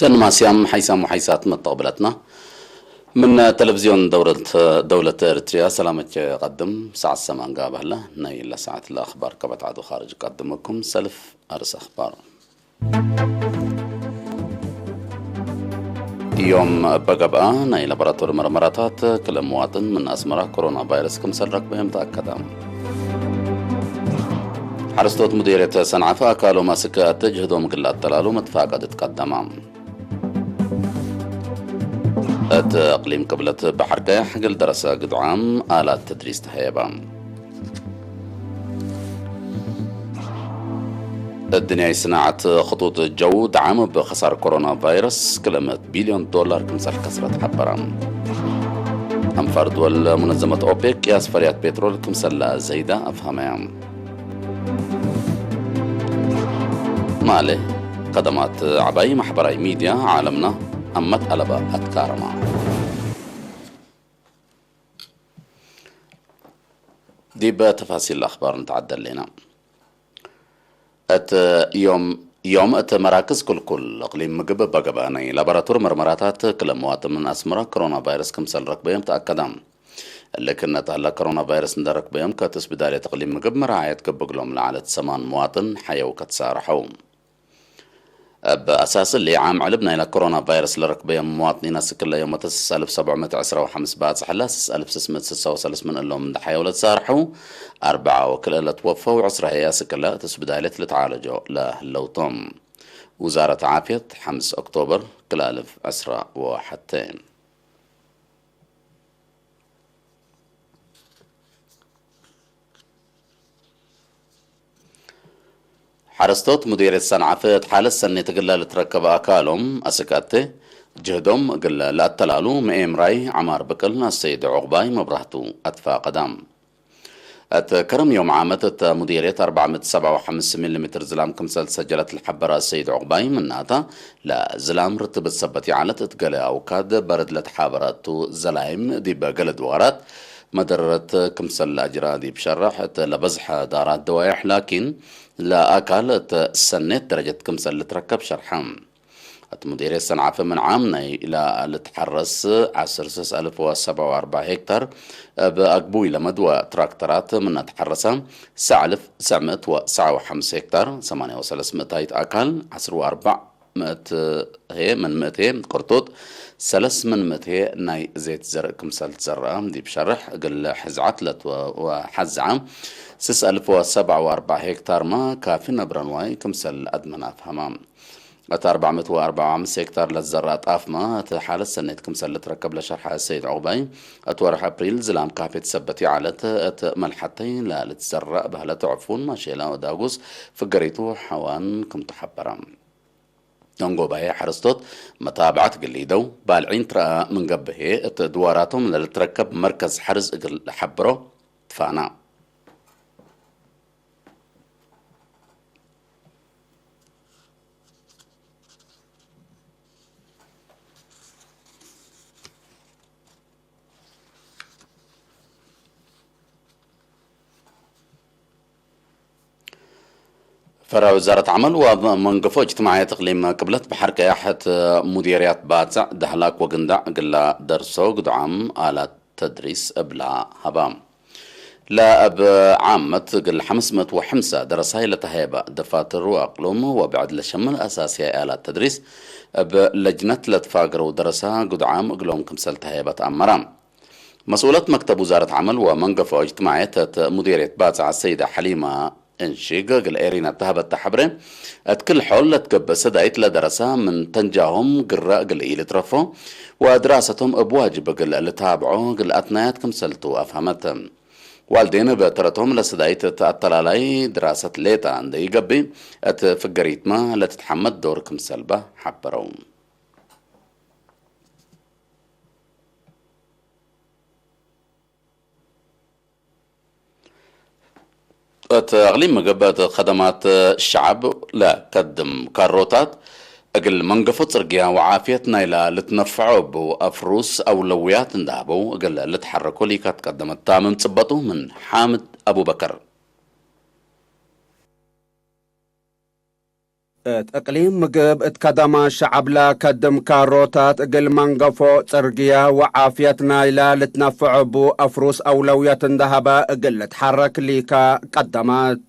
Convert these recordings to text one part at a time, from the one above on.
ደንማስያም ሓይሳም ሓይሳት መተቕብለትና ምን ተለቪዝዮን ደውለት-፣ ደውለት ኤርትርያ ሰላመች ቀድም ሰዓት ሰማንጋ ባህላ ናይ ለሰዓት ለኣኽባር ከበትዓዱ ኻርጅ ቀድምኩም ሰልፍ ኣርስ ኣኽባር። እዮም በገብኣ ናይ ላቦራቶሪ መርመራታት ክለ መዋጥን ምን ኣስመራ ኮሮና ቫይረስ ክምሰል ረክበ እዮም ተኣከዳ። ሓረስቶት ሙዴርየት ሰንዓፈ ኣካሎም ኣስከ ኣተጅህዶም ግላ ኣተላሉ መትፋቀድ ትቀደማ። እቲ እቕሊም ቅብለት ባሕር ቀያሕ ግል ደረሰ ግድዓም ኣላት ተድሪስ ተሃየባ። الدنيا صناعة خطوط الجو دعم بخسار كورونا فيروس كلمة بليون دولار كمسال كسرة حبرة. أنفار دول منظمة أوبيك ياس فريات بترول كمسال زايدة أفهمها. ማለ ቀደማት ዓባይ ማሕበራዊ ሚድያ ዓለምና ኣብ መትኣለባ ኣትካረማ። ዲበ ተፋሲል ኣኽባር ንተዓደል ኢና። እቲ ዮም፣ ዮም እቲ መራክዝ ክልኩል እቕሊም ምግብ በገበ ናይ ላቦራቶሪ መርመራታት ክለ መዋጥምን ኣስመራ ኮሮና ቫይረስ ክምሰል ረክበ እዮም ተኣከዳ። ልክነት ኣላ ኮሮና ቫይረስ እንደረክበ እዮም ከትስ ብዳልየት እቕሊም ምግብ መርዓየት ክብግሎም ለዓለት ሰማን መዋጥን ሓየው ከትሳርሐው። ኣብ ኣሳስሊ ዓም ዕልብ ናይላ ኮሮና ቫይረስ ለረክበዮም መዋጥኒና ስክለ ዮም ተስስ ኣልፍ ሰብዑ መእቲ ዕስራ ወሓምስ ባጽሕ ላ ስስ ኣልፍ ስስ መእቲ ስሳ ወሰለስ ምን እሎም እንዳ ሓየው ለተሳርሑ ኣርብዓ ወክልእ ለትወፈው ዕስራ ህያ ስክለ እትስ ብዳይለት ለተዓለጆ ለህለውቶም። ውዛረት ዓፍየት ሓምስ ኦክቶበር ክልኣልፍ ዕስራ ወሓተ። ሓረስቶት ሙዴርየት ሰንዓፈ እቲ ሓለስ ሰኔ ትግላ ልትረከብ ኣካሎም ኣስጋቴ ጅህዶም እግል ለኣተላሉ ምኤምራይ ዓማር ብቅል ኣሰይድ ዑቕባይ መብራህቱ ኣትፋ ቀዳም። እቲ ከረም ዮም ዓመት እተ ሙዴርየት ኣርባዕመት ሰብዓ ወሓምስ ሚሊ ሜትር ዝላም ክምሰል ሰጀለት ልሓበራ ኣሰይድ ዑቕባይ ምናታ ለዝላም ርትብት ሰበት ይዓለት እት ገለ ኣውካድ በረድ ለትሓበረቱ ዘላይም ዲበ ገለ ድዋራት መደረረት ክምሰል ኣጅራ ዲብ ሸርሕ እት ለበዝሐ ዳራት ደዋይሕ ላኪን ለኣካል እት ሰኔት ደረጀት ክምሰል ልትረከብ ሸርሐ። እት ሙዴርየት ሰንዓፈ ምን ዓም ናይ ኢላ ልትሓረስ ዓስር ስስ ኣልፍ ወሰብዓ ወኣርባዕ ሄክታር እብ ኣግቡይ ለመድወ ትራክተራት ምነ ተሓረሰ ሰዓልፍ ሰዕምእት ወሰዓ ወሓምስ ሄክታር ሰማንያ ወሰለስ ምእታይት ኣካል ዓስር ወኣርባዕ ምእት ሄ ምን ምእት ሄ ቅርጡጥ ሰለስ ምን ምእት ሄ ናይ ዜት ዘርእ ክምሰል ትዘርአ ዲብ ሸርሕ እግል ሕዝዓት ለትወ-፣ ወሓዝዓ ስስ ኣልፍ ወሰብዓ ወኣርባዕ ሄክታር ማ ካፊ ነብረንዋይ ክምሰል ኣድመን ኣፍሃማ። እታ ኣርባዕመት ወኣርባዓ ወሓምስ ሄክታር ለትዘርኣ ጣፍማ፣ እቲ ሓለት ሰኔት ክምሰል ልትረከብ ለሸርሐ ሰይድ ዑቕባይ፣ እቲ ወርሒ ኣፕሪል ዝላም ካፌት ሰበት ይዓለት፣ እቲ መልሓተይ ላልትዘርእ በህለት ዕፉን፣ ማሼላ፣ ዳጉስ፣ ፍገሪቱ፣ ሓዋን ክም ተሓበረ። ደንጎባየ ሓረስቶት መታብዓት ግሊደው ባልዒን ትረኣ ምንገብሄ፣ እቲ ድዋራቶም ለልትረከብ መርከዝ ሓርዝ እግል ሓብሮ ትፋና። ፈራዊ ወዛረት ዓመል ወመንገፎ እጅትማዕየት እቅሊም ቅብለት ባሕር ቀያሕ እት ሙዴርያት ባጽዕ ዳህላክ ወግንዳዕ ግላ ደርሶ ግዱዓም ኣላት ተድሪስ እብላ ሃባ። ለእብ ዓመት እግል ሐምስ ምእት ወሐምሳ ደረሳይ ለተሀየበ ደፋትር ወአቅሉም ወብዕድ ለሸምል አሳስያይ አላት ተድሪስ እብ ለጅነት ለትፋገረው ደረሳ ግዱዓም እግሎም ክምሰል ተሀየበት አመራ። መስኡለት መክተብ ውዛረት ዐመል ወመንገፎ እጅትማዕየት እት ሙዲርየት ባጽዕ ሰይደ ሐሊማ እንሺግ እግል ኤሪና ተሀበተ ሐብሬ፣ እት ክል ሖል ለትገብእ ሰዳይት ለደረሳ ምን ተንጃሆም ግረ እግል ኢልትረፎ ወድራሰቶም እብ ዋጅብ እግል ልታብዖ እግል አትናያት ክምሰልቱ አፍሀመት። ዋልዴን እብ ተረቶም ለሰዳይት እት አተላላይ ድራሰት ሌጣ እንደ ኢገብእ፣ እት ፍገሪትማ ለትትሐመድ ዶር ክምሰልባ ሐበረው። እት እቅሊም ምግብ እት ከደማት ሸዐብ ለከድም ካሮታት እግል መንገፎ ጽርግያ ወዓፍየት ናይላ ልትነፈዖ እቡ አፍሩስ አውለውያት እንዳህበው እግል ልትሐረኮ ሊካት ቀደመት ታምም ጽበጡ ምን ሓምድ አቡበከር። እት እቅሊም ምግብ እት ከደማ ሸዓብላ ከድም ካሮታት እግል መንገፎ ጽርግያ ወዓፍየት ናይላ ልትነፍዖ ቡ አፍሩስ አውለውየት እንደሃበ እግል ልትሐረክ ሊካ ቀደመት።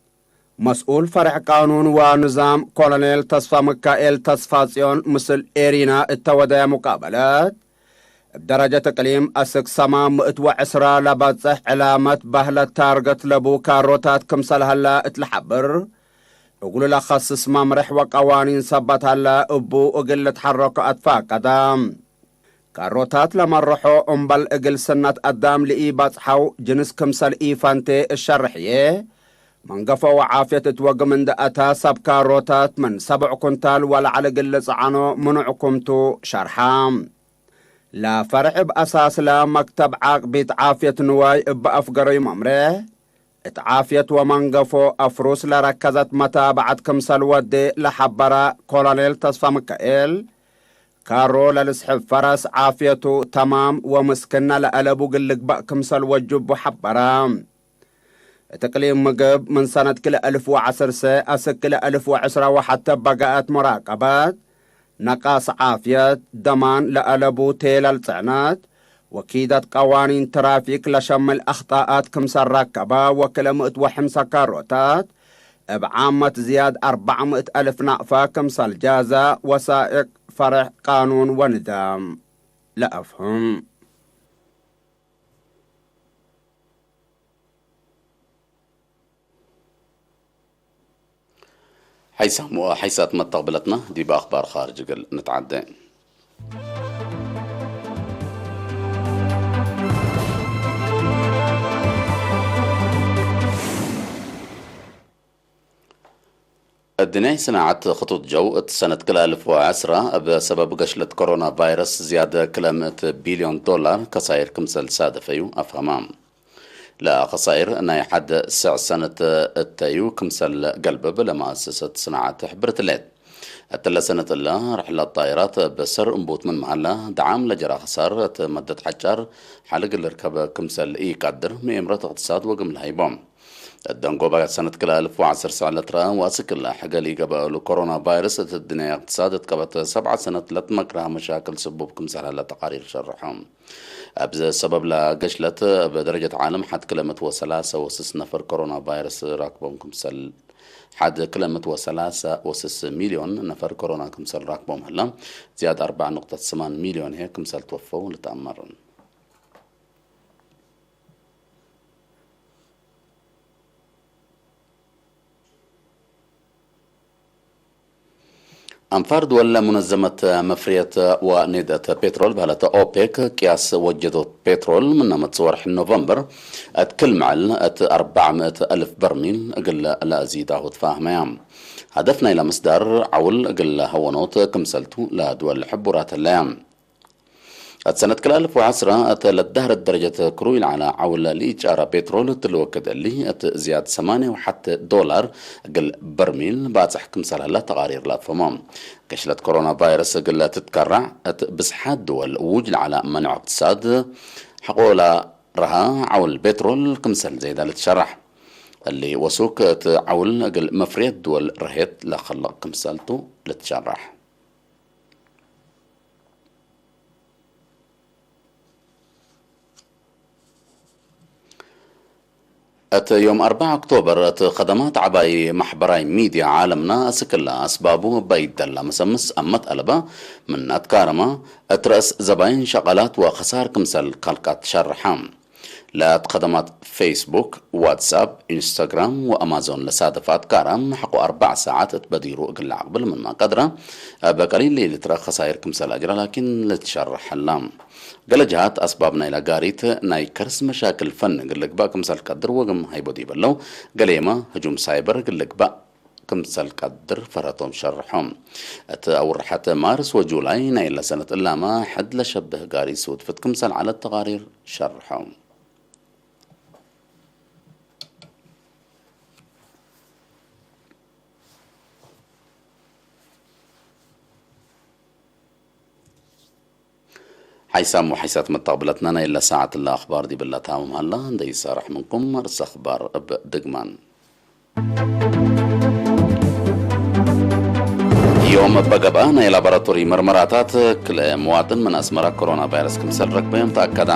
መስኡል ፈርዕ ቃኑን ወንዛም ኮሎኔል ተስፋ ሚካኤል ተስፋጽዮን ምስል ኤሪና እተወደየ ሙቃበለት፣ እብ ደረጀት እቅሊም አስክ ሰማ ምእት ወዕስራ ለበጽሕ ዕላመት ባህለት ታርገት ለቡ ካሮታት ክምሰል ሀላ እት ለሐብር፣ እግሉ ለኸስስ መምርሕ ወቀዋኒን ሰበት ሀላ እቡ እግል ልትሐረኮ አትፋቀደ። ካሮታት ለመርሖ እምበል እግል ስነት አዳም ለኢበጽሐው ጅንስ ክምሰል ኢፈንቴ እሸርሕዬ፣ መንገፎ ወዓፍየት እት ወግም እንደ አታ ሰብ ካሮታት ምን ሰብዕ ኩንታል ወለዐል እግል ልጸዓኖ ምኑዕ ክምቱ ሸርሐ። ለፈርዕ እብ አሳስላ መክተብ ዓቅቢት ዓፍየት ንዋይ እብ አፍገረዩ መምሬሕ፣ እት ዓፍየት ወመንገፎ አፍሩስ ለረከዘት መታብዐት ክምሰል ወዴ ለሐበረ ኮሎኔል ተስፋ ሚካኤል፣ ካሮ ለልስሕብ ፈረስ ዓፍየቱ ተማም ወምስክነ ለአለቡ እግል ልግበእ ክምሰል ወጅቡ ሐበረ። እት እቅሊም ምግብ ምን ሰነት ክልኤ አልፍ ወዐሰርተ አስክ ክልኤ አልፍ ወዕስራ ወሐተ በገአት ሙራቀበት፣ ነቃስ ዓፍየት፣ ደማን ለአለቡ ቴለል ጽዕነት፣ ወኪደት ቀዋኒን ትራፊክ ለሸምል አኽጣኣት ክምሰል ረከበ ወክልኤ ምእት ወሐምሳ ካሮታት፣ እብ ዓመት ዝያድ አርባዕ ምእት አልፍ ናቅፋ ክምሰል ጃዘ ወሳኢቅ ፈርዕ ቃኑን ወንዛም ለአፍህም። ሓይሳም ሓይሳት መተቕብለትና ዲብ ኣኽባር ኻርጅ እግል ንትዓደ። እድንያይ ስናዓት ኽጡጥ ጀው እት ሰነት ክልኤ አልፍ ወዐስራ እብ ሰበብ ገሽለት ኮሮና ቫይረስ ዝያደ ክልኤ ምእት ቢልዮን ዶላር ከሳይር ክምሰል ሳደፈዩ ኣፍሀማ። ለኸሳይር ናይ ሐድ ስዕ ሰነት እተዩ ክምሰል ገልብብ ለመአሰሰት ስናዓት ሕብርትሌት። እትለ ሰነት እለ ርሕለት ጣይራት እብ ሰር እምቡት ምን መሃላ ደዓም ለጀራ ኽሳር እት መደት ሐጫር ሐልግ ልርከብ ክምሰል ኢቀድር ምኤምረት እቅትሳድ ወግምል ሃይቦም። እት ደንጎባ ሰነት ክልኤ አልፍ ወዐሰርተ ሰለስተ ወአስክ እለ ሕገ ሊገበአሉ ኮሮና ቫይረስ እት ድንያ እቅትሳድ እት ቀበት ሰብዓ ሰነት ለትመክራ መሻክል ስቡብ ክምሰል ሀለ ተቃሪር ሸርሖም። እብ ሰበብ ለገሽለት እብ ደረጀት ዓለም ሐድ ክልኤ ምእት ወሰላሰ ወስስ ነፈር ኮሮና ቫይረስ ራክቦም ክምሰል፣ ሐድ ክልኤ ምእት ወሰላሰ ወስስ ሚልዮን ነፈር ኮሮና ክምሰል ራክቦም ሀላ፣ ዝያድ አርባዕ ነጥብ ስማን ሚልዮን ህዬ ክምሰል ትወፈው ልትአመር። አንፋር ድወል ሙነዘመት መፍርየት ወኔደት ፔትሮል በህለት ኦፔክ ቅያስ ወጀዶት ፔትሮል ምነ መጽእ ወርሕ ኖቨምበር እት ክል መዕል እት አርባዕ ምእት አልፍ በርሚል እግል ለአዚዳሁ ትፋህመያ። ሀደፍ ናይላ ምስዳር ዐውል እግል ሀወኖት ክምሰልቱ ለድወል ሕቡራት ህለያ። እት ሰነት ክልኤ አልፍ ወዐስራ እት ለዳህረት ደረጀት ክሩይ ለዐለ ዐውል ለኢጫራ ፔትሮል እት ልወክድ እሊ እት ዝያድ ሰማንያ ወሐተ ዶላር እግል በርሚል ባጽሕ ክምሰል ሀላ ተቃሪር ለአፈሞ። ገሽለት ኮሮና ቫይረስ እግል ትትከራዕ እት ብዝሓት ድወል ውጅ ለዐለ መኖዕ እቅትሳድ ሐቆላ ረሃ ዐውል ፔትሮል ክምሰል ዘይዳ ልትሸራሕ። እሊ ወሱክ እት ዐውል እግል መፍርየት ድወል ረሄት ለኸልቅ ክምሰልቱ ልትሸራሕ። እት ዮም አርባዕ ኦክቶበር እት ኸደማት ዐባይ ማሕበራይ ሚድያ ዓለምና አስክላ አስባቡ እባ ይደላ መሰምስ አመት አለባ ምን አትካረማ እት ረእስ ዘባይን ሸቀላት ወኸሳር ክምሰል ካልካት ሸርሐ። ለአት ኸደማት ፌስቡክ፣ ዋትሳፕ፣ ኢንስታግራም ወአማዞን ለሳደፍ አትካራም ሐቆ አርባዕ ሰዓት እት በዲሩ እግል ለዐቅብል ምንማ ቀድራ እብ ቀሊል ለኢልትረእ ኸሳይር ክምሰል አጅራ ላኪን ልትሸርሕ ህላ። ገለ ጀሃት አስባብ ናይላ ጋሪት ናይ ከርስ መሻክል ፈን እግል ልግባእ ክምሰል ቀድር ወግም ሃይቦ ዲበለው፣ ገሌማ ህጁም ሳይበር እግል ልግባእ ክምሰል ቀድር ፈረቶም ሸርሖም። እት አውርሐት ማርስ ወጁላይ ናይላ ሰነት እላማ ሕድ ለሸብህ ጋሪ ስውትፍት ክምሰል ዐለት ተቃሪር ሸርሖም። ሓይሳም ወሓይሳት መተቕብለትና ናይ እለ ሰዓት እለ ኣኽባር ዲብላ ታምም ሃላ፣ እንደ ይሳራሕ ምንኩም ርእሰ ኣኽባር እብ ድግማን። ዮም በገባ ናይ ላቦራቶሪ መርመራታት ክልኤ መዋጥን ምን ኣስመራ ኮሮና ቫይረስ ክምሰል ረክበዮም ተኣከዳ።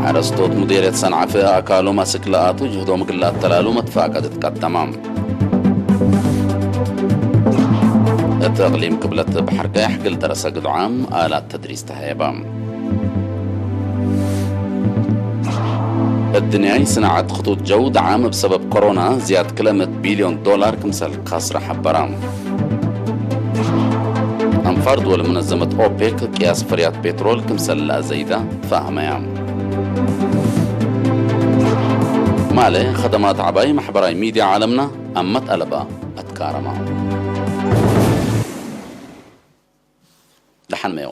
ሓረስቶት ሙዴርየት ሰንዓፈ ኣካሎም ኣስክ ለኣቱ ጅህዶም ግላ ኣተላሉ መጥፋእካ ትትቀደማ። እቲ እቕሊም ክብለት ባሕር ቀያሕ ግል ደረሰ ግዱዓም ኣላት ተድሪስ ተሃየባ። እድንያይ ስናዓት ክቱት ጀው ደዓም ብሰበብ ኮሮና ዝያድ ክለምት ቢልዮን ዶላር ክምሰል ካስራ ሓበራ። ኣንፋር ድወል መነዘመት ኦፔክ ቅያስ ፍርያት ፔትሮል ክምሰል ላዘይዳ ፋህመያ። ማለ ኸደማት ዓባይ ማሕበራዊ ሚድያ ዓለምና ኣብ መትኣለባ ኣትቃረማ። ደሓን መዮ።